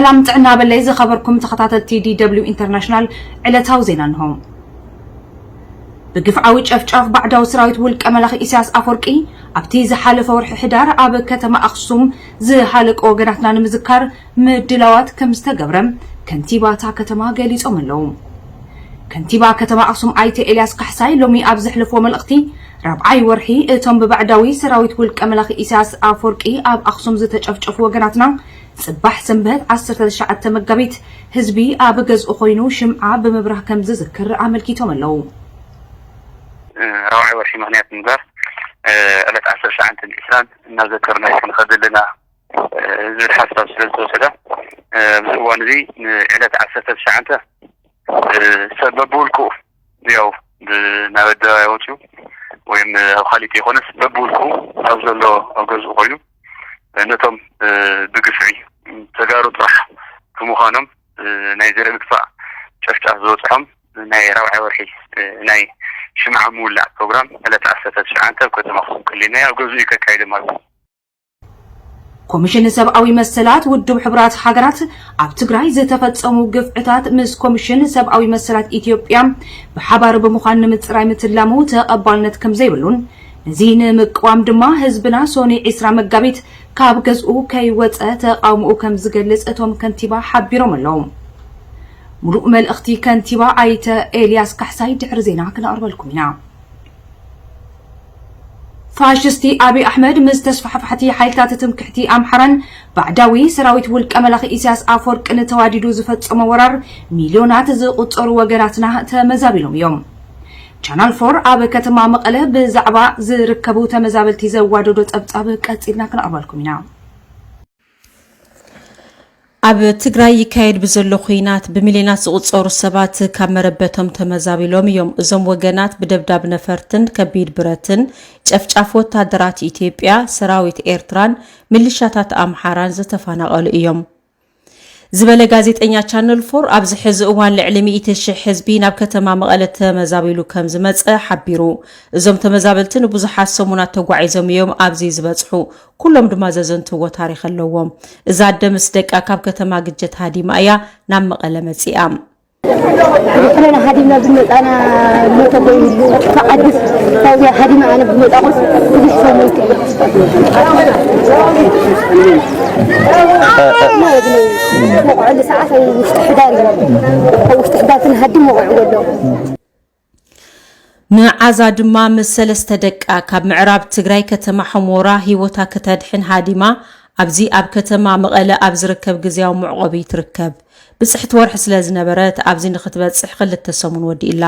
ሰላም ጥዕና በለይ ዝኸበርኩም ተኸታተልቲ ዲ ደብሊው ኢንተርናሽናል ዕለታዊ ዜና እንሆ። ብግፍዓዊ ጨፍጫፍ ባዕዳዊ ሰራዊት ውልቀ መላኺ ኢሳያስ ኣፈወርቂ ኣብቲ ዝሓለፈ ወርሒ ሕዳር ኣብ ከተማ ኣኽሱም ዝሃለቁ ወገናትና ንምዝካር ምድላዋት ከም ዝተገብረ ከንቲባ እታ ከተማ ገሊጾም ኣለዉ። ከንቲባ ከተማ ኣኽሱም ኣይተ ኤልያስ ካሕሳይ ሎሚ ኣብ ዘሕለፍዎ መልእኽቲ፣ ራብዓይ ወርሒ እቶም ብባዕዳዊ ሰራዊት ውልቀ መላኺ ኢሳያስ ኣፈወርቂ ኣብ ኣኽሱም ዝተጨፍጨፉ ወገናትና ጽባሕ ሰንበት ዓሰርተ ትሽዓተ መጋቢት ህዝቢ ኣብ ገዝኡ ኮይኑ ሽምዓ ብምብራህ ከም ዝዝክር ኣመልኪቶም ኣለዉ። ራብዓይ ወርሒ ምኽንያት ምግባር ዕለት ዓሰርተ ትሽዓተ ዕስራን እናዘከርና ክንኸድ ዘለና ዝብል ሓሳብ ስለ ዝተወሰደ ኣብዚ እዋን እዚ ንዕለት ዓሰርተ ትሽዓተ ሰብ በብውልቁ ያው ናብ ኣደባባይ ወፂኡ ወይም ኣብ ካሊእ ዘይኮነስ በብውልቁ ኣብ ዘሎ ኣብ ገዝኡ ኮይኑ ነቶም ብግፍዒ ተጋሩ ጥራሕ ብምዃኖም ናይ ዘርኢ ምጥፋእ ጨፍጫፍ ዝበፅሖም ናይ ራብዓይ ወርሒ ናይ ሽምዓ ምውላዕ ፕሮግራም ዕለት ዓሰርተ ትሽዓተ ኣብ ከተማ ኣኽሱም ቀሊልና ኣብ ገዝኡ እዩ ከካይደ ማለት እዩ። ኮሚሽን ሰብኣዊ መሰላት ውድብ ሕቡራት ሃገራት ኣብ ትግራይ ዝተፈጸሙ ግፍዕታት ምስ ኮሚሽን ሰብኣዊ መሰላት ኢትዮጵያ ብሓባር ብምዃን ንምጽራይ ምትላሙ ተቐባልነት ከም ዘይብሉን ነዚ ንምቅዋም ድማ ህዝብና ሶኒ ዕስራ መጋቢት ካብ ገዝኡ ከይወጸ ተቓውሞኡ ከም ዝገልጽ እቶም ከንቲባ ሓቢሮም ኣለዉ። ሙሉእ መልእኽቲ ከንቲባ ኣይተ ኤልያስ ካሕሳይ ድሕሪ ዜና ክነቕርበልኩም ኢና። ፋሽስቲ ኣብይ ኣሕመድ ምስ ተስፋሕፋሕቲ ሓይልታት ትምክሕቲ ኣምሓራን ባዕዳዊ ሰራዊት ውልቀ መላኺ ኢሳያስ ኣፈወርቅን ተዋዲዱ ዝፈጸሞ ወራር ሚልዮናት ዝቑጸሩ ወገናትና ተመዛቢሎም እዮም። ቻናል ፎር ኣብ ከተማ መቐለ ብዛዕባ ዝርከቡ ተመዛበልቲ ዘዋደዶ ጸብጻብ ቀጺልና ክነቕርበልኩም ኢና። ኣብ ትግራይ ይካየድ ብዘሎ ኲናት ብሚልዮናት ዝቑጸሩ ሰባት ካብ መረበቶም ተመዛቢሎም እዮም። እዞም ወገናት ብደብዳብ ነፈርትን ከቢድ ብረትን ጨፍጫፍ ወታደራት ኢትዮጵያ፣ ሰራዊት ኤርትራን ምልሻታት ኣምሓራን ዝተፈናቐሉ እዮም ዝበለ ጋዜጠኛ ቻነል ፎር፣ ኣብዚ ሕዚ እዋን ልዕሊ ሚእቲ ሽሕ ህዝቢ ናብ ከተማ መቐለ ተመዛቢሉ ከም ዝመጸ ሓቢሩ። እዞም ተመዛበልቲ ንብዙሓት ሰሙናት ተጓዒዞም እዮም ኣብዚ ዝበጽሑ። ኩሎም ድማ ዘዘንትዎ ታሪኽ ኣለዎም። እዛ ኣደ ምስ ደቃ ካብ ከተማ ግጀት ሃዲማ እያ ናብ መቐለ መጺኣ። ኩለና ሃዲምና ዝመጻና ሞተ ኮይኑ ዓድስ ካብዚኣ ሃዲማ ኣነ ብመጻኹስ ብዙሕ ሰብ ሞይቱ ማለት ነው። መቑዕሉ ሰዓት ኣብ ውሽጢ ሕዳር እዩ። ኣብ ውሽጢ ሕዳር ትንሃድም መቑዕ ዘሎ። መዓዛ ድማ ምስ ሰለስተ ደቃ ካብ ምዕራብ ትግራይ ከተማ ሑመራ ህይወታ ክተድሕን ሃዲማ ኣብዚ ኣብ ከተማ መቐለ ኣብ ዝርከብ ግዝያዊ መዕቖቢ ትርከብ። ብፅሕቲ ወርሒ ስለ ዝነበረት ኣብዚ ንክትበፅሕ ክልተ ሰሙን ወዲእላ።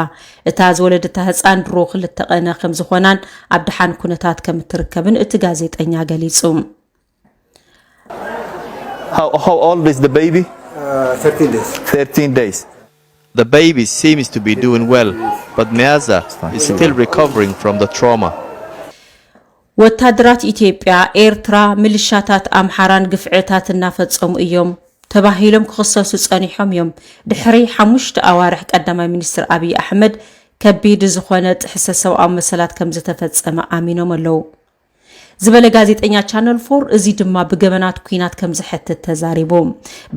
እታ ዝወለደታ ህፃን ድሮ ክልተ ቀነ ከም ዝኾናን ኣብ ደሓን ኩነታት ከም እትርከብን እቲ ጋዜጠኛ ገሊፁ። How, how old is the baby? Uh, thirteen days. thirteen days. The baby seems to be doing well, but Meaza is still recovering from the trauma. ወታደራት ኢትዮጵያ፣ ኤርትራ፣ ምልሻታት ኣምሓራን ግፍዕታት እናፈጸሙ እዮም ተባሂሎም ክኽሰሱ ጸኒሖም እዮም። ድሕሪ ሓሙሽተ ኣዋርሕ ቀዳማይ ሚኒስትር ኣብይ ኣሕመድ ከቢድ ዝኾነ ጥሕሰት ሰብኣዊ መሰላት ከም ዝተፈጸመ ኣሚኖም ኣለዉ። ዝበለ ጋዜጠኛ ቻነል ፎር፣ እዚ ድማ ብገበናት ኲናት ከም ዘሕትት ተዛሪቡ።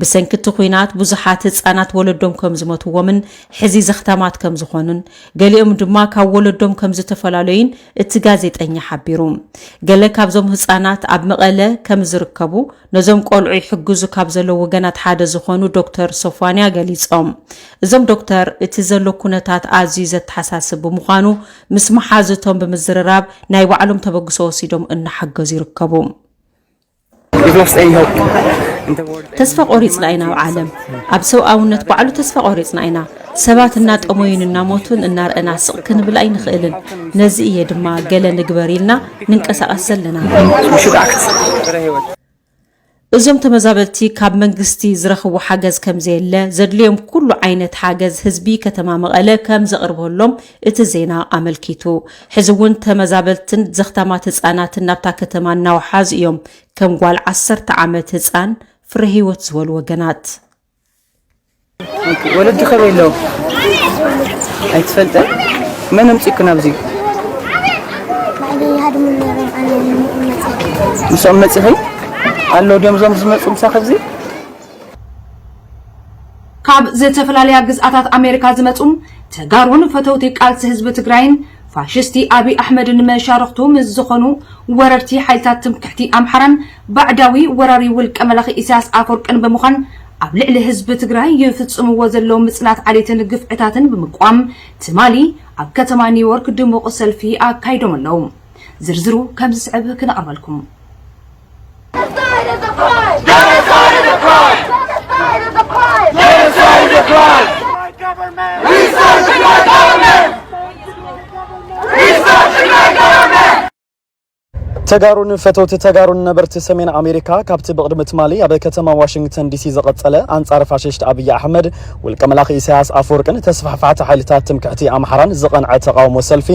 ብሰንኪ እቲ ኲናት ብዙሓት ህጻናት ወለዶም ከም ዝሞትዎምን ሕዚ ዘኽታማት ከም ዝኾኑን ገሊኦም ድማ ካብ ወለዶም ከም ዝተፈላለዩን እቲ ጋዜጠኛ ሓቢሩ። ገለ ካብዞም ህጻናት ኣብ መቐለ ከም ዝርከቡ ነዞም ቆልዑ ይሕግዙ ካብ ዘለዉ ወገናት ሓደ ዝኾኑ ዶክተር ሶፋንያ ገሊጾም። እዞም ዶክተር እቲ ዘሎ ኩነታት ኣዝዩ ዘተሓሳስብ ብምዃኑ ምስ መሓዙቶም ብምዝርራብ ናይ ባዕሎም ተበግሶ ወሲዶም እናሓገዙ ይርከቡ። We've lost any hope in the world. ተስፋ ቆሪጽና ኢና ኣብ ዓለም ኣብ ሰብኣውነት ባዕሉ ተስፋ ቆሪጽና ኢና ሰባት እናጠመዩን እናሞቱን እናርአና ስቕ ክንብል ኣይንኽእልን ነዚ እየ ድማ ገለ ንግበር ኢልና ንንቀሳቐስ ዘለና We should act. እዞም ተመዛበልቲ ካብ መንግስቲ ዝረኽቡ ሓገዝ ከም ዘየለ ዘድልዮም ኩሉ ዓይነት ሓገዝ ህዝቢ ከተማ መቐለ ከም ዘቕርበሎም እቲ ዜና ኣመልኪቱ። ሕዚ እውን ተመዛበልትን ዘኽታማት ህፃናትን ናብታ ከተማ እናወሓዙ እዮም። ከም ጓል ዓሰርተ ዓመት ህፃን ፍረ ህይወት ዝበሉ ወገናት። ወለዲ ከበይ ኣለዉ? ኣይትፈልጠን? መን ኣምፂእኩ ናብዚ? ምስኦም መፂኺ? ኣለዉ ድዮም እዞም ዝመፁ ምሳኺ ኣብዚ? ካብ ዝተፈላለያ ግዝኣታት ኣሜሪካ ዝመጹ ተጋሩን ፈተውቲ ቃልሲ ህዝቢ ትግራይን ፋሽስቲ ኣብይ ኣሕመድን መሻርኽቱ ምስ ዝኾኑ ወረርቲ ሓይልታት ትምክሕቲ ኣምሓራን ባዕዳዊ ወራሪ ውልቀ መላኺ ኢሳያስ ኣፈወርቅን ብምዃን ኣብ ልዕሊ ህዝቢ ትግራይ ይፍጽምዎ ዘለዉ ምጽናት ዓሌትን ግፍዕታትን ብምቋም ትማሊ ኣብ ከተማ ኒውዮርክ ድሙቕ ሰልፊ ኣካይዶም ኣለዉ። ዝርዝሩ ከም ዝስዕብ ክነቕርበልኩም። Genocide is a crime! Genocide is a crime! Genocide is a crime! Genocide is a crime! Restart the Tigrayan government! Restart the Tigrayan government! ተጋሩን ፈተውቲ ተጋሩን ነበርቲ ሰሜን ኣሜሪካ ካብቲ ብቕድሚ ትማሊ ኣብ ከተማ ዋሽንግተን ዲሲ ዝቐጸለ ኣንጻር ፋሽስት ኣብይ ኣሕመድ ውልቀ መላኺ ኢሳያስ ኣፈወርቅን ተስፋሕፋሕቲ ሓይልታት ትምክሕቲ ኣምሓራን ዝቐንዐ ተቓውሞ ሰልፊ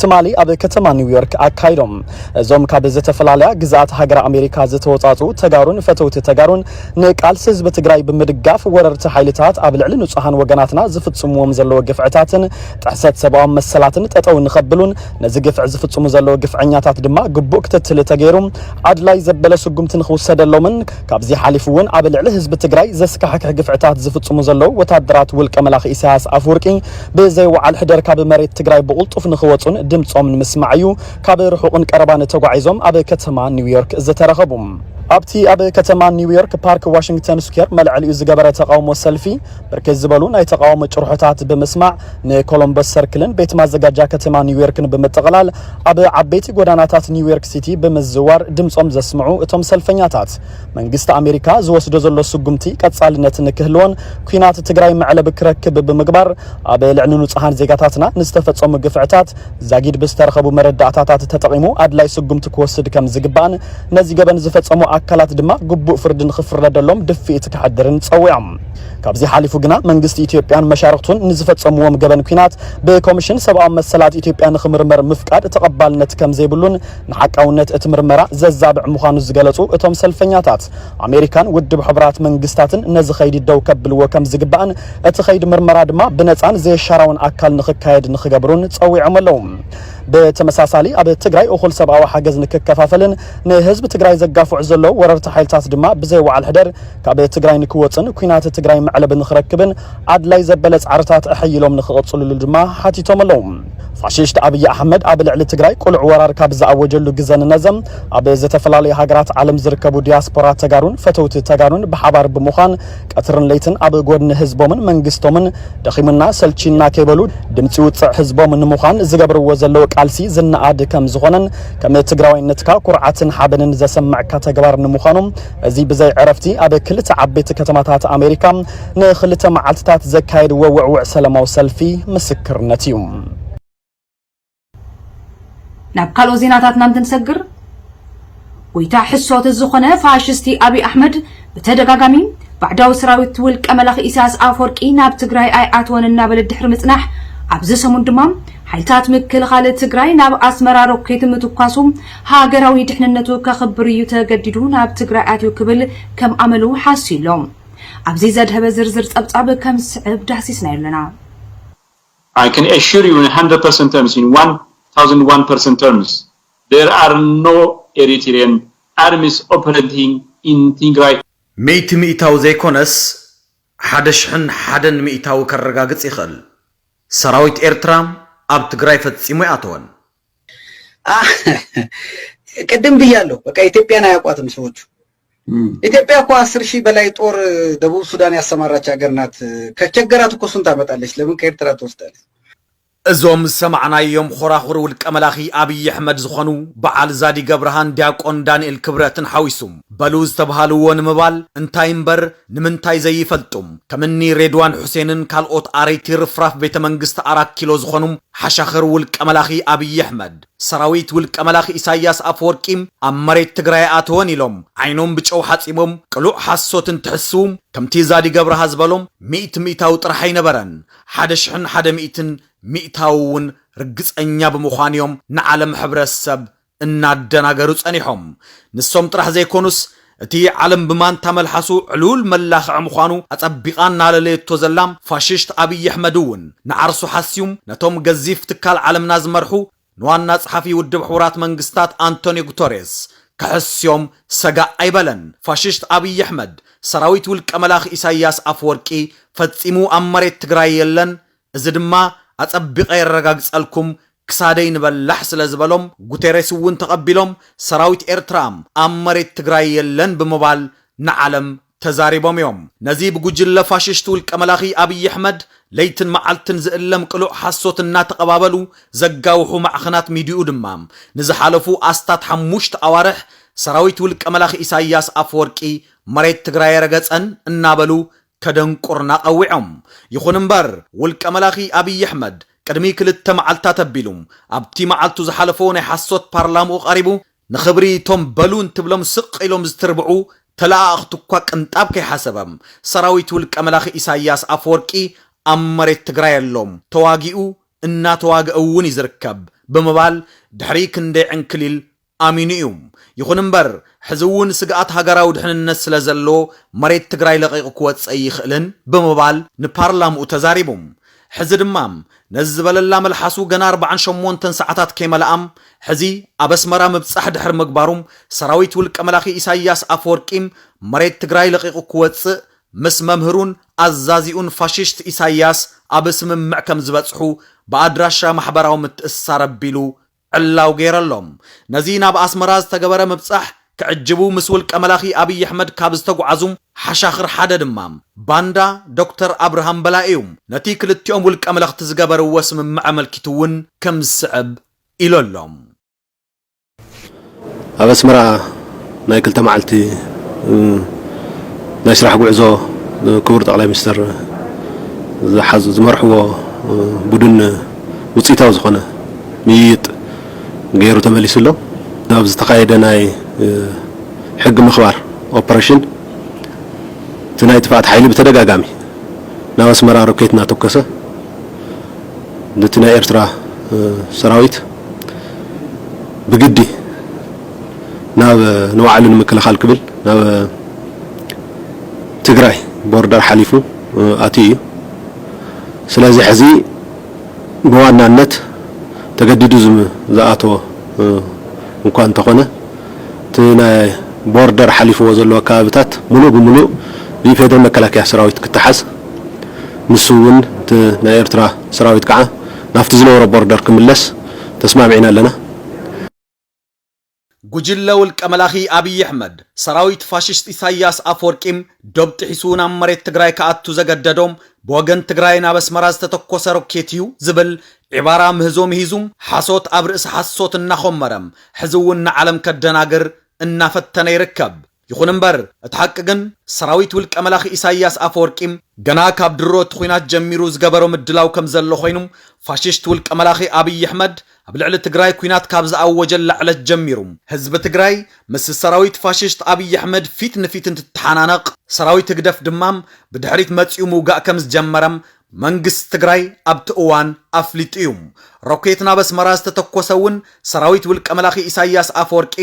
ትማሊ ኣብ ከተማ ኒውዮርክ ኣካይዶም። እዞም ካብ ዝተፈላለያ ግዝኣት ሃገረ ኣሜሪካ ዝተወጻጹ ተጋሩን ፈተውቲ ተጋሩን ንቃልሲ ህዝቢ ትግራይ ብምድጋፍ ወረርቲ ሓይልታት ኣብ ልዕሊ ንጹሃን ወገናትና ዝፍጽምዎም ዘለዉ ግፍዕታትን ጥሕሰት ሰብኣዊ መሰላትን ጠጠው ንኸብሉን ነዚ ግፍዒ ዝፍጽሙ ዘለዉ ግፍዐኛታት ድማ ግቡእ ክትትል ተገይሩ ኣድላይ ዘበለ ስጉምቲ ንኽውሰደሎምን ካብዚ ሓሊፉ እውን ኣብ ልዕሊ ህዝቢ ትግራይ ዘስካሕክሕ ግፍዕታት ዝፍጽሙ ዘለዉ ወታደራት ውልቀ መላኺ ኢሳያስ ኣፈወርቂ ብዘይወዓል ሕደር ካብ መሬት ትግራይ ብቕልጡፍ ንኽወጹን ድምጾም ንምስማዕ እዩ ካብ ርሑቕን ቀረባን ተጓዒዞም ኣብ ከተማ ኒውዮርክ ዝተረኸቡ። ኣብቲ ኣብ ከተማ ኒውዮርክ ፓርክ ዋሽንግተን ስኩዌር መልዐሊኡ ዝገበረ ተቓውሞ ሰልፊ ብርክት ዝበሉ ናይ ተቓውሞ ጭርሖታት ብምስማዕ ንኮሎምበስ ሰርክልን ቤት ማዘጋጃ ከተማ ኒውዮርክን ብምጥቕላል ኣብ ዓበይቲ ጎዳናታት ኒውዮርክ ሲቲ ብምዝዋር ድምጾም ዘስምዑ እቶም ሰልፈኛታት መንግስቲ ኣሜሪካ ዝወስዶ ዘሎ ስጉምቲ ቀጻልነት ንክህልዎን ኲናት ትግራይ መዕለቢ ክረክብ ብምግባር ኣብ ልዕሊ ንጹሃን ዜጋታትና ንዝተፈጸሙ ግፍዕታት ዛጊድ ብዝተረኸቡ መረዳእታታት ተጠቒሙ ኣድላይ ስጉምቲ ክወስድ ከም ዝግባእን ነዚ ገበን ዝፈጸሙ ኣካላት ድማ ግቡእ ፍርዲ ንኽፍረደሎም ድፍኢት ከሕድርን ጸዊዖም። ካብዚ ሓሊፉ ግና መንግስቲ ኢትዮጵያን መሻርኽቱን ንዝፈጸምዎም ገበን ኲናት ብኮሚሽን ሰብኣዊ መሰላት ኢትዮጵያ ንኽምርመር ምፍቃድ ተቐባልነት ከም ዘይብሉን ንሓቃውነት እቲ ምርመራ ዘዛብዕ ምዃኑ ዝገለጹ እቶም ሰልፈኛታት ኣሜሪካን ውድብ ሕቡራት መንግስታትን ነዚ ኸይዲ ደው ከብልዎ ከም ዝግባእን እቲ ኸይዲ ምርመራ ድማ ብነጻን ዘየሻራውን ኣካል ንኽካየድ ንኽገብሩን ጸዊዖም ኣለዉ። ብተመሳሳሊ ኣብ ትግራይ እኹል ሰብኣዊ ሓገዝ ንክከፋፈልን ንህዝቢ ትግራይ ዘጋፍዑ ዘለዉ ወረርቲ ሓይልታት ድማ ብዘይወዓል ሕደር ካብ ትግራይ ንክወፅን ኲናት ትግራይ መዕለቢ ንክረክብን ኣድላይ ዘበለ ፃዕርታት ኣሐይሎም ንክቕፅልሉ ድማ ሓቲቶም ኣለዉ። ፋሽስት ኣብይ ኣሕመድ ኣብ ልዕሊ ትግራይ ቁሉዕ ወራር ካብ ዝኣወጀሉ ግዘ ንነዘ ኣብ ዝተፈላለዩ ሃገራት ዓለም ዝርከቡ ዲያስፖራ ተጋሩን ፈተውቲ ተጋሩን ብሓባር ብምዃን ቀትርን ለይትን ኣብ ጎድኒ ህዝቦምን መንግስቶምን ደኺሙና ሰልቺና ከይበሉ ድምፂ ውፅዕ ህዝቦም ንምዃን ዝገብርዎ ዘለዉ ቃልሲ ዝነኣድ ከም ዝኾነን ከም ትግራዋይነትካ ኩርዓትን ሓበንን ዘሰምዕካ ተግባር ንምዃኑ እዚ ብዘይ ዕረፍቲ ኣብ ክልተ ዓበይቲ ከተማታት ኣሜሪካ ንክልተ መዓልትታት ዘካየድዎ ውዕውዕ ሰላማዊ ሰልፊ ምስክርነት እዩ። ናብ ካልኦት ዜናታትና እንትንሰግር፣ ጎይታ ሕሶት ዝኾነ ፋሽስቲ ኣብይ ኣሕመድ ብተደጋጋሚ ባዕዳዊ ሰራዊት ውልቀ መላኺ ኢሳያስ ኣፈወርቂ ናብ ትግራይ ኣይኣትወን እናበለ ድሕሪ ምጽናሕ፣ ኣብዚ ሰሙን ድማ ሓይልታት ምክልኻል ትግራይ ናብ ኣስመራ ሮኬት ምትኳሱ ሃገራዊ ድሕንነቱ ከኽብር እዩ ተገዲዱ ናብ ትግራይ ኣትዩ ክብል ከም ኣመሉ ሓስዩ ኣሎ። ኣብዚ ዘድሀበ ዝርዝር ጸብጻብ ከም ዝስዕብ ዳህሲስናዮ ኣለና። I can assure you in hundred percent terms, in one thousand one percent terms, there are no Eritrean armies operating in Tigray. ሚእቲ ሚእታዊ ዘይኮነስ ሓደ ሽሕን ሓደን ሚእታዊ ከረጋግጽ ይኽእል። ሰራዊት ኤርትራ ኣብ ትግራይ ፈጺሙ ኣይኣተወን። ቅድም ብያለሁ። በቃ ኢትዮጵያን አያውቋትም ሰዎቹ። ኢትዮጵያ እኮ አስር ሺህ በላይ ጦር ደቡብ ሱዳን ያሰማራች ሀገር ናት። ከቸገራት እኮ እሱን ታመጣለች። ለምን ከኤርትራ ትወስዳለች? እዞም ዝሰማዕናዮም ኾራኹር ውልቀ መላኺ ኣብይ ኣሕመድ ዝኾኑ በዓል ዛዲግ ኣብርሃን ዲያቆን ዳንኤል ክብረትን ሓዊሱ በሉ ዝተብሃልዎ ንምባል እንታይ እምበር ንምንታይ ዘይፈልጡ ከምኒ ሬድዋን ሑሴንን ካልኦት ኣረይቲ ርፍራፍ ቤተ መንግስቲ ኣራት ኪሎ ዝኾኑ ሓሻኽር ውልቀ መላኺ ኣብይ ኣሕመድ ሰራዊት ውልቀ መላኺ ኢሳያስ ኣፈወርቂ ኣብ መሬት ትግራይ ኣይኣተወን ኢሎም ዓይኖም ብጨው ሓፂቦም ቅሉዕ ሓሶት እንትሕስዉ ከምቲ ዛዲግ ኣብርሃ ዝበሎም ሚእቲ ሚእታዊ ጥራሕ ኣይነበረን ሓደ ሽሕን ሓደ ሚእትን ሚእታዊ እውን ርግፀኛ ብምዃን እዮም ንዓለም ሕብረተሰብ እናደናገሩ ፀኒሖም። ንሶም ጥራሕ ዘይኮኑስ እቲ ዓለም ብማንታ መልሓሱ ዕሉል መላኽዒ ምዃኑ ኣጸቢቓ እናለለየቶ ዘላ ፋሽስት ኣብይ ኣሕመድ እውን ንዓርሱ ሓስዩ ነቶም ገዚፍ ትካል ዓለምና ዝመርሑ ንዋና ጸሓፊ ውድብ ሕቡራት መንግስታት ኣንቶንዮ ጉተሬስ ክሕስዮም ሰጋእ ኣይበለን። ፋሽስት ኣብይ ኣሕመድ ሰራዊት ውልቀ መላኺ ኢሳያስ ኣፈወርቂ ፈጺሙ ኣብ መሬት ትግራይ የለን፣ እዚ ድማ ኣጸቢቐ የረጋግጸልኩም፣ ክሳደይ ንበላሕ ስለ ዝበሎም፣ ጉቴሬስ እውን ተቐቢሎም ሰራዊት ኤርትራ ኣብ መሬት ትግራይ የለን ብምባል ንዓለም ተዛሪቦም እዮም። ነዚ ብጉጅለ ፋሽስት ውልቀ መላኺ ኣብይ ኣሕመድ ለይትን መዓልትን ዝእለም ቅሉዕ ሓሶት እናተቐባበሉ ዘጋውሑ ማዕኸናት ሚዲኡ ድማ ንዝሓለፉ ኣስታት ሓሙሽተ ኣዋርሕ ሰራዊት ውልቀ መላኺ ኢሳያስ ኣፈወርቂ መሬት ትግራይ ኣይረገጸን እናበሉ ከደንቁርና ቀዊዖም። ይኹን እምበር ውልቀ መላኺ ኣብይ ኣሕመድ ቅድሚ ክልተ መዓልታት ኣቢሉ ኣብቲ መዓልቱ ዝሓለፎ ናይ ሓሶት ፓርላምኡ ቀሪቡ ንኽብሪ እቶም በሉ እንትብሎም ስቕ ኢሎም ዝትርብዑ ተለኣኣኽቱ እኳ ቅንጣብ ከይሓሰበ ሰራዊት ውልቀ መላኺ ኢሳያስ ኣፈወርቂ ኣብ መሬት ትግራይ ኣሎ፣ ተዋጊኡ እናተዋግአ እውን እዩ ዝርከብ ብምባል ድሕሪ ክንደይ ዕንክሊል ኣሚኑ እዩ። ይኹን እምበር ሕዚ እውን ስግኣት ሃገራዊ ድሕንነት ስለ ዘሎ መሬት ትግራይ ለቒቑ ክወፅእ ኣይኽእልን ብምባል ንፓርላምኡ ተዛሪቡ። ሕዚ ድማ ነዚ ዝበለላ መልሓሱ ገና ኣርባዓን ሸሞንተን ሰዓታት ከይመልኣም ሕዚ ኣብ ኣስመራ ምብጻሕ ድሕሪ ምግባሩ ሰራዊት ውልቀ መላኺ ኢሳያስ ኣፈወርቂ መሬት ትግራይ ለቒቑ ክወፅእ ምስ መምህሩን ኣዛዚኡን ፋሽስት ኢሳያስ ኣብ ስምምዕ ከም ዝበጽሑ ብኣድራሻ ማሕበራዊ ምትእስሳር ኣቢሉ ዕላው ገይረሎም። ነዚ ናብ ኣስመራ ዝተገበረ ምብጻሕ ክዕጅቡ ምስ ውልቀ መላኺ ኣብይ ኣሕመድ ካብ ዝተጓዓዙ ሓሻኽር ሓደ ድማ ባንዳ ዶክተር ኣብርሃም በላይ እዩ። ነቲ ክልቲኦም ውልቀ መለኽቲ ዝገበርዎ ስምምዕ ኣመልኪቱ እውን ከም ዝስዕብ ኢሉ ኣሎ። ኣብ ኣስመራ ናይ ክልተ መዓልቲ ናይ ስራሕ ጉዕዞ ክቡር ጠቕላይ ሚኒስትር ዝሓዙ ዝመርሕዎ ቡድን ውፅኢታዊ ዝኾነ ምይይጥ ገይሩ ተመሊሱ ኣሎ። ኣብ ዝተኻየደ ናይ ሕጊ ምኽባር ኦፐሬሽን እቲ ናይ ጥፍኣት ሓይሊ ብተደጋጋሚ ናብ ኣስመራ ሮኬት እናተኮሰ ነቲ ናይ ኤርትራ ሰራዊት ብግዲ ናብ ንባዕሉ ንምክልኻል ክብል ናብ ትግራይ ቦርደር ሓሊፉ ኣትዩ እዩ። ስለዚ ሕዚ ብዋናነት ተገዲዱ ዝኣተወ እኳ እንተኾነ እቲ ናይ ቦርደር ሓሊፍዎ ዘለዎ ከባብታት ሙሉእ ብሙሉእ ብኢፌድሪ መከላከያ ሰራዊት ክተሓዝ፣ ንሱ እውን እቲ ናይ ኤርትራ ሰራዊት ከዓ ናብቲ ዝነበሮ ቦርደር ክምለስ ተስማሚዕና ኣለና። ጉጅለ ውልቀ መላኺ ኣብይ ኣሕመድ ሰራዊት ፋሽስት ኢሳያስ ኣፈወርቂ ዶብ ጥሒሱ ናብ መሬት ትግራይ ክኣቱ ዘገደዶም ብወገን ትግራይ ናብ ኣስመራ ዝተተኮሰ ሮኬት እዩ ዝብል ዒባራ ምህዞ ምሂዙ ሓሶት ኣብ ርእሲ ሓሶት እናኾመረ ሕዚ እውን ንዓለም ከደናግር እናፈተነ ይርከብ። ይኹን እምበር እቲ ሓቂ ግን ሰራዊት ውልቀ መላኺ ኢሳያስ ኣፈወርቂ ገና ካብ ድሮ እቲ ኹናት ጀሚሩ ዝገበሮ ምድላው ከም ዘሎ ኮይኑ ፋሽስት ውልቀ መላኺ ኣብይ ኣሕመድ ኣብ ልዕሊ ትግራይ ኲናት ካብ ዝኣወጀላ ዕለት ጀሚሩ ህዝቢ ትግራይ ምስ ሰራዊት ፋሽስት ኣብይ ኣሕመድ ፊት ንፊት እንትተሓናነቕ ሰራዊት ህግደፍ ድማ ብድሕሪት መፂኡ ምውጋእ ከም ዝጀመረ መንግስቲ ትግራይ ኣብቲ እዋን ኣፍሊጡ እዩ። ሮኬት ናብ ኣስመራ ዝተተኮሰ እውን ሰራዊት ውልቀ መላኺ ኢሳያስ ኣፈወርቂ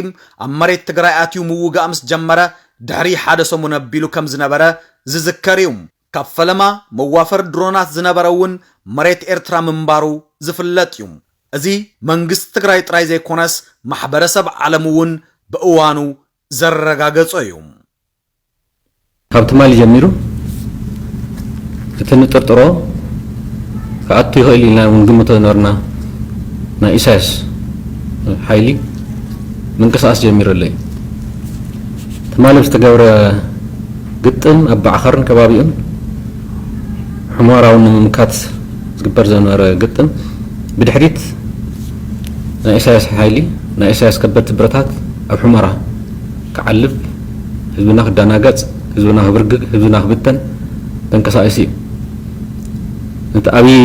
ኣብ መሬት ትግራይ ኣትዩ ምውጋእ ምስ ጀመረ ድሕሪ ሓደ ሰሙን ኣቢሉ ከም ዝነበረ ዝዝከር እዩ። ካብ ፈለማ መዋፈር ድሮናት ዝነበረ እውን መሬት ኤርትራ ምንባሩ ዝፍለጥ እዩ። እዚ መንግስቲ ትግራይ ጥራይ ዘይኮነስ ማሕበረሰብ ዓለም እውን ብእዋኑ ዘረጋገጾ እዩ። ካብ ትማሊ ጀሚሩ እቲ ንጥርጥሮ ክኣቱ ይኽእል ኢልና እውን ግምቶ ዝነበርና ናይ ኢሳያስ ሓይሊ ምንቅስቃስ ጀሚሩ ኣሎ እዩ። ትማሊ ዝተገብረ ግጥም ኣብ ባዕኸርን ከባቢኡን ሑመራውን ንምምካት ዝግበር ዝነበረ ግጥም ብድሕሪት ናይ ኢሳያስ ሓይሊ ናይ ኢሳያስ ከበድቲ ብረታት ኣብ ሑመራ ክዓልብ ህዝብና ክደናገጽ ህዝብና ክብርግግ ህዝብና ክብተን ተንቀሳቒሱ እዩ። ነቲ ኣብይ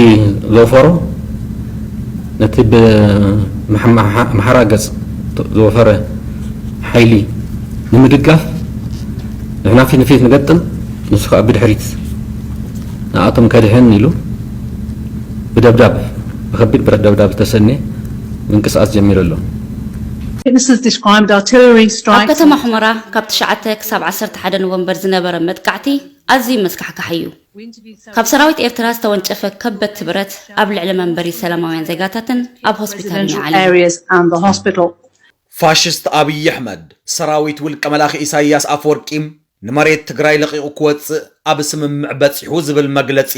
ዘውፈሮ ነቲ ብኣምሓራ ገጽ ዝወፈረ ሓይሊ ንምድጋፍ ንሕና ፊት ንፊት ንገጥም፣ ንሱ ከዓ ብድሕሪት ንኣቶም ከድሕን ኢሉ ብደብዳብ ብከቢድ ብረት ደብዳብ ዝተሰነየ ምንቅስቃስ ጀሚሩ ኣሎ። Witnesses described artillery ኣብ strikes. ከተማ ሑመራ ካብ ትሽዓተ ክሳብ ዓሰርተ ሓደ ኖቨምበር ዝነበረ መጥቃዕቲ ኣዝዩ መስካሕካሒ እዩ። ካብ ሰራዊት ኤርትራ ዝተወንጨፈ ከበድቲ ብረት ኣብ ልዕሊ መንበሪ ሰላማውያን ዜጋታትን ኣብ ሆስፒታልን Residential ይዓልዩ። Areas and the hospital. ፋሽስት ኣብይ ኣሕመድ ሰራዊት ውልቀ መላኺ ኢሳያስ ኣፈወርቂ ንመሬት ትግራይ ለቒቑ ክወፅእ ኣብ ስምምዕ በፂሑ ዝብል መግለፂ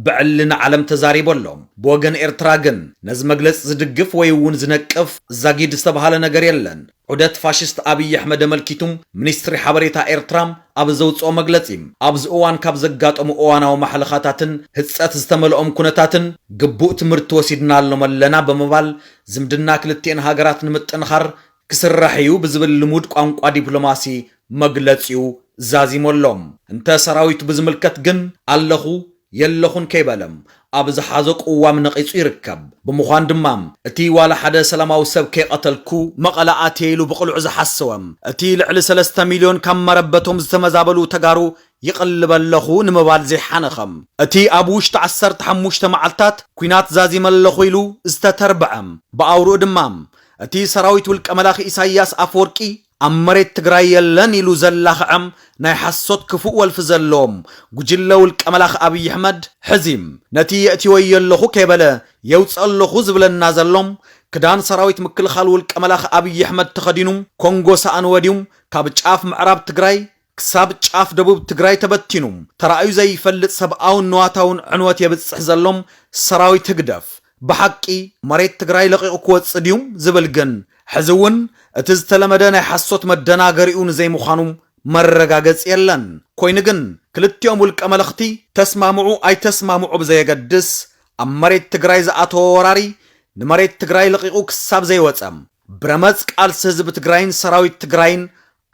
ብዕሊ ንዓለም ተዛሪቡ ኣሎ። ብወገን ኤርትራ ግን ነዚ መግለፂ ዝድግፍ ወይ እውን ዝነቅፍ ዛጊድ ዝተባሃለ ነገር የለን። ዑደት ፋሽስት ኣብይ ኣሕመድ ኣመልኪቱ ሚኒስትሪ ሓበሬታ ኤርትራ ኣብ ዘውፅኦ መግለፂ፣ ኣብዚ እዋን ካብ ዘጋጠሙ እዋናዊ ማሕለኻታትን ህፀት ዝተመልኦም ኩነታትን ግቡእ ትምህርቲ ወሲድናሎም ኣለና ብምባል ዝምድና ክልቲኤን ሃገራት ንምጥንኻር ክስራሕ እዩ ብዝብል ልሙድ ቋንቋ ዲፕሎማሲ መግለጺኡ ዛዚሞሎም። እንተ ሰራዊቱ ብዝምልከት ግን ኣለኹ የለኹን ከይበለ ኣብ ዝሓዞ ቅዋም ነቒጹ ይርከብ። ብምዃን ድማ እቲ ዋላ ሓደ ሰላማዊ ሰብ ከይቐተልኩ መቐለ ኣትየ ኢሉ ብቕሉዕ ዝሓሰወ፣ እቲ ልዕሊ ሰለስተ ሚልዮን ካብ መረበቶም ዝተመዛበሉ ተጋሩ ይቕልብ ኣለኹ ንምባል ዘይሓነኸ፣ እቲ ኣብ ውሽጢ ዓሰርተ ሓሙሽተ መዓልታት ኲናት ዛዚመ ኣለኹ ኢሉ ዝተተርብዐ፣ ብኣውርኡ ድማ እቲ ሰራዊት ውልቀ መላኺ ኢሳያስ ኣፈወርቂ ኣብ መሬት ትግራይ የለን ኢሉ ዘላኽዐ ናይ ሓሶት ክፉእ ወልፊ ዘለዎም ጉጅለ ውልቀ መላኺ ኣብይ ኣሕመድ ሕዚ ነቲ የእትወዮ ኣለኹ ከይበለ የውፅእ ኣለኹ ዝብለና ዘሎ ክዳን ሰራዊት ምክልኻል ውልቀ መላኺ ኣብይ ኣሕመድ ተኸዲኑ ኮንጎ ሳእኒ ወዲዩ ካብ ጫፍ ምዕራብ ትግራይ ክሳብ ጫፍ ደቡብ ትግራይ ተበቲኑ ተራእዩ ዘይፈልጥ ሰብኣውን ንዋታውን ዕንወት የብፅሕ ዘሎ ሰራዊት ህግደፍ ብሓቂ መሬት ትግራይ ለቒቑ ክወፅእ ድዩ ዝብል ግን ሕዚ እውን እቲ ዝተለመደ ናይ ሓሶት መደናገሪኡ ንዘይምዃኑ መረጋገፂ የለን። ኮይኑ ግን ክልቲኦም ውልቀ መለኽቲ ተስማምዑ ኣይተስማምዑ ብዘየገድስ ኣብ መሬት ትግራይ ዝኣተወ ወራሪ ንመሬት ትግራይ ለቒቑ ክሳብ ዘይወፀ ብረመፅ ቃልሲ ህዝቢ ትግራይን ሰራዊት ትግራይን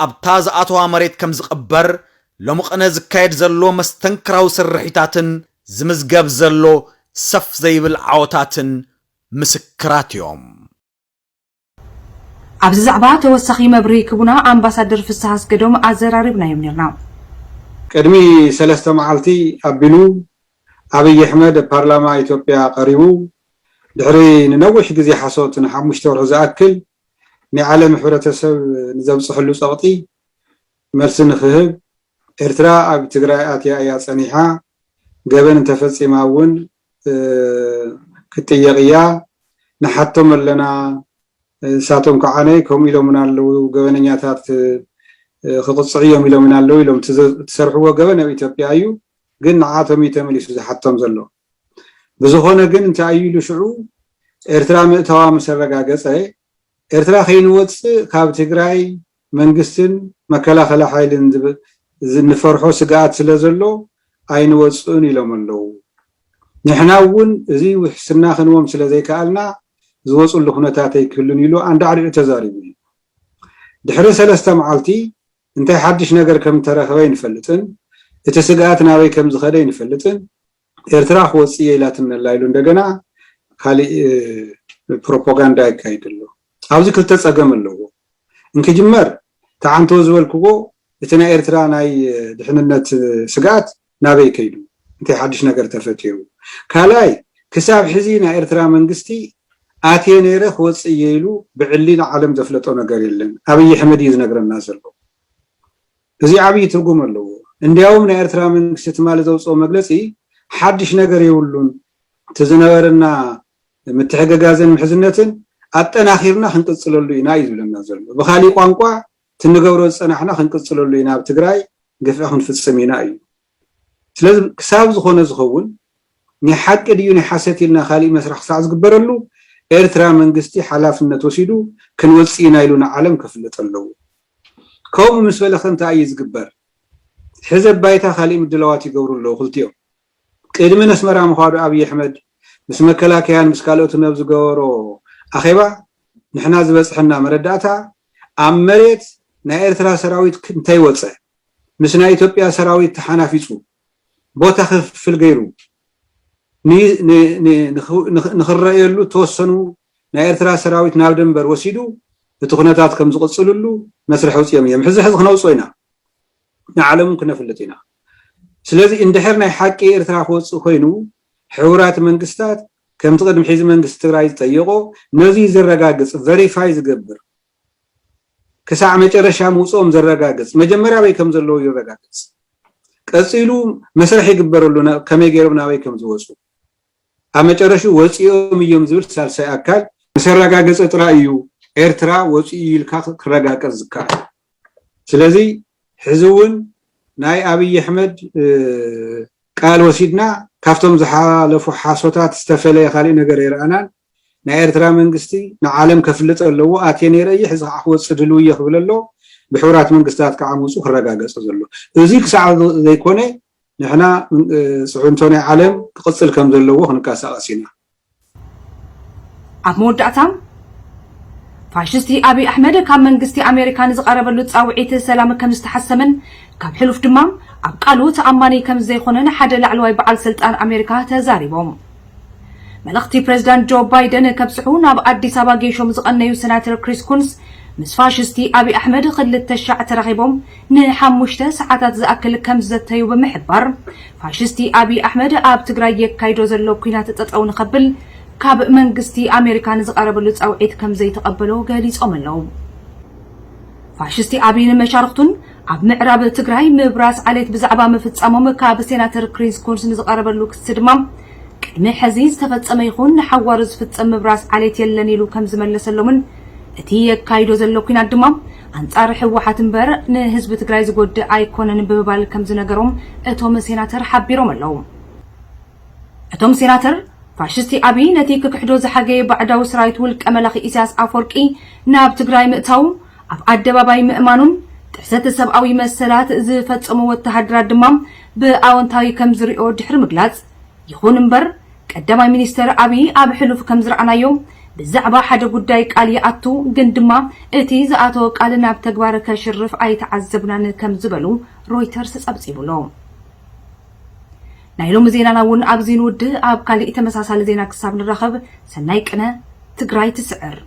ኣብታ ዝኣተዋ መሬት ከም ዝቕበር ሎሚ ቅነ ዝካየድ ዘሎ መስተንክራዊ ስርሒታትን ዝምዝገብ ዘሎ ሰፍ ዘይብል ዓወታትን ምስክራት እዮም። ኣብዚ ዛዕባ ተወሳኺ መብርሂ ክቡና ኣምባሳደር ፍስሃ ኣስገዶም ኣዘራሪብናዮም ኔርና። ቅድሚ ሰለስተ መዓልቲ ኣቢሉ ኣብይ ኣሕመድ ኣብ ፓርላማ ኢትዮጵያ ቀሪቡ ድሕሪ ንነዊሕ ግዜ ሓሶት ንሓሙሽተ ወርሒ ዝኣክል ናይ ዓለም ሕብረተሰብ ንዘብፅሐሉ ፀቕጢ መልሲ ንክህብ ኤርትራ ኣብ ትግራይ ኣትያ እያ ፀኒሓ፣ ገበን እንተፈፂማ እውን ክትጥየቕ እያ፣ ንሓቶም ኣለና፣ ንሳቶም ከዓ ናይ ከምኡ ኢሎምና ኣለዉ፣ ገበነኛታት ክቕፅዑ እዮም ኢሎምና ኣለዉ ኢሎም፣ እቲ ዝሰርሕዎ ገበን ኣብ ኢትዮጵያ እዩ፣ ግን ንዓቶም እዩ ተመሊሱ ዝሓቶም ዘሎ። ብዝኾነ ግን እንታይ እዩ ኢሉ ሽዑ ኤርትራ ምእታዋ ምስ ኣረጋገፀ ኤርትራ ከይንወፅእ ካብ ትግራይ መንግስትን መከላኸሊ ሓይልን ንፈርሖ ስግኣት ስለ ዘሎ ኣይንወፅእን ኢሎም ኣለዉ። ንሕና እውን እዚ ውሕስና ክንዎም ስለ ዘይከኣልና ዝወፅሉ ኩነታት ኣይክህሉን ኢሉ ኣንዳዕዲዑ ተዛሪቡ እዩ። ድሕሪ ሰለስተ መዓልቲ እንታይ ሓድሽ ነገር ከም እተረኸበ ኣይንፈልጥን፣ እቲ ስግኣት ናበይ ከም ዝኸደ ኣይንፈልጥን፣ ኤርትራ ክወፅእ እየ ኢላትና ኣላ ኢሉ እንደገና ካሊእ ፕሮፓጋንዳ የካይድ ኣሎ። ኣብዚ ክልተ ፀገም ኣለዎ። እንክጅመር እቲ ዓንተቦ ዝበልክዎ እቲ ናይ ኤርትራ ናይ ድሕንነት ስግኣት ናበይ ከይዱ፣ እንታይ ሓድሽ ነገር ተፈጢሩ? ካልኣይ ክሳብ ሕዚ ናይ ኤርትራ መንግስቲ ኣትየ ነይረ ክወፅእ እየ ኢሉ ብዕሊ ንዓለም ዘፍለጦ ነገር የለን። ኣብይ ኣሕመድ እዩ ዝነግረና ዘሎ። እዚ ዓብዪ ትርጉም ኣለዎ። እንዲያውም ናይ ኤርትራ መንግስቲ ትማሊ ዘውፅኦ መግለፂ ሓድሽ ነገር የብሉን፣ እቲ ዝነበረና ምትሕግጋዝን ምሕዝነትን ኣጠናኺርና ክንቅፅለሉ ኢና እዩ ዝብለና ዘሎ። ብኻሊእ ቋንቋ እቲ ንገብሮ ዝፀናሕና ክንቅፅለሉ ኢና፣ ኣብ ትግራይ ግፍዒ ክንፍፅም ኢና እዩ። ስለዚ ክሳብ ዝኾነ ዝኸውን ናይ ሓቂ ድዩ ናይ ሓሰት ኢልና ካሊእ መስርሕ ክሳዕ ዝግበረሉ ኤርትራ መንግስቲ ሓላፍነት ወሲዱ ክንወፅእ ኢና ኢሉ ንዓለም ከፍልጥ ኣለዎ። ከምኡ ምስ በለ ከ እንታይ እዩ ዝግበር? ሕዚ ኣብ ባይታ ካሊእ ምድላዋት ይገብሩ ኣለዉ ክልቲኦም። ቅድሚ ነስመራ ምዃዱ ኣብይ ኣሕመድ ምስ መከላከያን ምስ ካልኦትን ኣብ ዝገበሮ ኣኼባ ንሕና ዝበፅሐና መረዳእታ ኣብ መሬት ናይ ኤርትራ ሰራዊት እንተይወፀ ምስ ናይ ኢትዮጵያ ሰራዊት ተሓናፊፁ ቦታ ክፍፍል ገይሩ ንክረእየሉ እተወሰኑ ናይ ኤርትራ ሰራዊት ናብ ደንበር ወሲዱ እቲ ኩነታት ከም ዝቕፅልሉ መስርሕ ኣውፂኦም እዮም። ሕዚ ሕዚ ክነውፅኦ ኢና፣ ንዓለም እውን ክነፍልጥ ኢና። ስለዚ እንድሕር ናይ ሓቂ ኤርትራ ክወፅእ ኮይኑ ሕቡራት መንግስታት ከምቲ ቅድሚ ሕዚ መንግስቲ ትግራይ ዝጠየቆ ነዚ ዘረጋግፅ ቨሪፋይ ዝገብር ክሳዕ መጨረሻ ምውፅኦም ዘረጋግፅ መጀመርያ ኣበይ ከም ዘለዉ ይረጋግፅ። ቀፂሉ መስርሕ ይግበረሉ ከመይ ገይሮም ናበይ ከም ዝወፁ ኣብ መጨረሽኡ ወፂኦም እዮም ዝብል ሳልሳይ ኣካል ምስ ኣረጋገፀ ጥራይ እዩ ኤርትራ ወፂኡ ኢልካ ክረጋገፅ ዝከኣል። ስለዚ ሕዚ እውን ናይ ኣብይ ኣሕመድ ቃል ወሲድና ካብቶም ዝሓለፉ ሓሶታት ዝተፈለየ ካሊእ ነገር ኣይረኣናን። ናይ ኤርትራ መንግስቲ ንዓለም ከፍልጥ ኣለዎ። ኣትየ ነይረ እየ፣ ሕዚ ከዓ ክወፅእ ድልው እየ ክብል ኣሎ። ብሕቡራት መንግስታት ከዓ ምፁ ክረጋገፅ ዘሎ። እዚ ክሳዕ ዘይኮነ ንሕና ፅዕንቶ ናይ ዓለም ክቕፅል ከም ዘለዎ ክንቀሳቐስ ኢና። ኣብ መወዳእታ ፋሽስቲ ኣብይ ኣሕመድ ካብ መንግስቲ ኣሜሪካ ንዝቐረበሉ ፃውዒት ሰላም ከም ዝተሓሰመን ካብ ሕሉፍ ድማ ኣብ ቃሉ ተኣማኒ ከም ዘይኮነን ሓደ ላዕለዋይ በዓል ስልጣን ኣሜሪካ ተዛሪቦም። መልእኽቲ ፕሬዝዳንት ጆ ባይደን ከብፅሑ ናብ ኣዲስ ኣበባ ገይሾም ዝቐነዩ ሴናተር ክሪስ ኩንስ ምስ ፋሽስቲ ኣብይ ኣሕመድ ክልተ ሻዕ ተራኺቦም ንሓሙሽተ ሰዓታት ዝኣክል ከም ዝዘተዩ ብምሕባር ፋሽስቲ ኣብይ ኣሕመድ ኣብ ትግራይ የካይዶ ዘሎ ኲናት ጠጠው ንኸብል ካብ መንግስቲ ኣሜሪካ ንዝቐረበሉ ፃውዒት ከም ዘይተቐበሎ ገሊፆም ኣለዉ። ፋሽስቲ ኣብይ ንመሻርክቱን ኣብ ምዕራብ ትግራይ ምብራስ ዓሌት ብዛዕባ ምፍፃሞም ካብ ሴናተር ክሪስ ኩንስ ንዝቐረበሉ ክሲ ድማ ቅድሚ ሕዚ ዝተፈፀመ ይኹን ንሓዋሩ ዝፍፀም ምብራስ ዓሌት የለን ኢሉ ከም ዝመለሰሎምን እቲ የካይዶ ዘሎ ኲናት ድማ ኣንፃር ህወሓት እምበር ንህዝቢ ትግራይ ዝጎድእ ኣይኮነን ብምባል ከም ዝነገሮም እቶም ሴናተር ሓቢሮም ኣለዉ። እቶም ሴናተር ፋሽስቲ ኣብይ ነቲ ክክሕዶ ዝሓገየ ባዕዳዊ ሰራዊት ውልቀ መላኺ ኢሳያስ ኣፈወርቂ ናብ ትግራይ ምእታዉ ኣብ ኣደባባይ ምእማኑን ጥሕሰት ሰብኣዊ መሰላት ዝፈፀሙ ወተሃደራት ድማ ብኣወንታዊ ከም ዝሪኦ ድሕሪ ምግላፅ ይኹን እምበር ቀዳማይ ሚኒስተር ኣብይ ኣብ ሕሉፍ ከም ዝረኣናዮ ብዛዕባ ሓደ ጉዳይ ቃል ይኣቱ ግን ድማ እቲ ዝኣተወ ቃል ናብ ተግባር ከሽርፍ ኣይተዓዘብናን ከም ዝበሉ ሮይተርስ ጸብጺቡሎ። ናይ ሎሚ ዜናና እውን ኣብዚ ንውድእ። ኣብ ካሊእ ተመሳሳሊ ዜና ክሳብ ንራኸብ ሰናይ ቅነ። ትግራይ ትስዕር።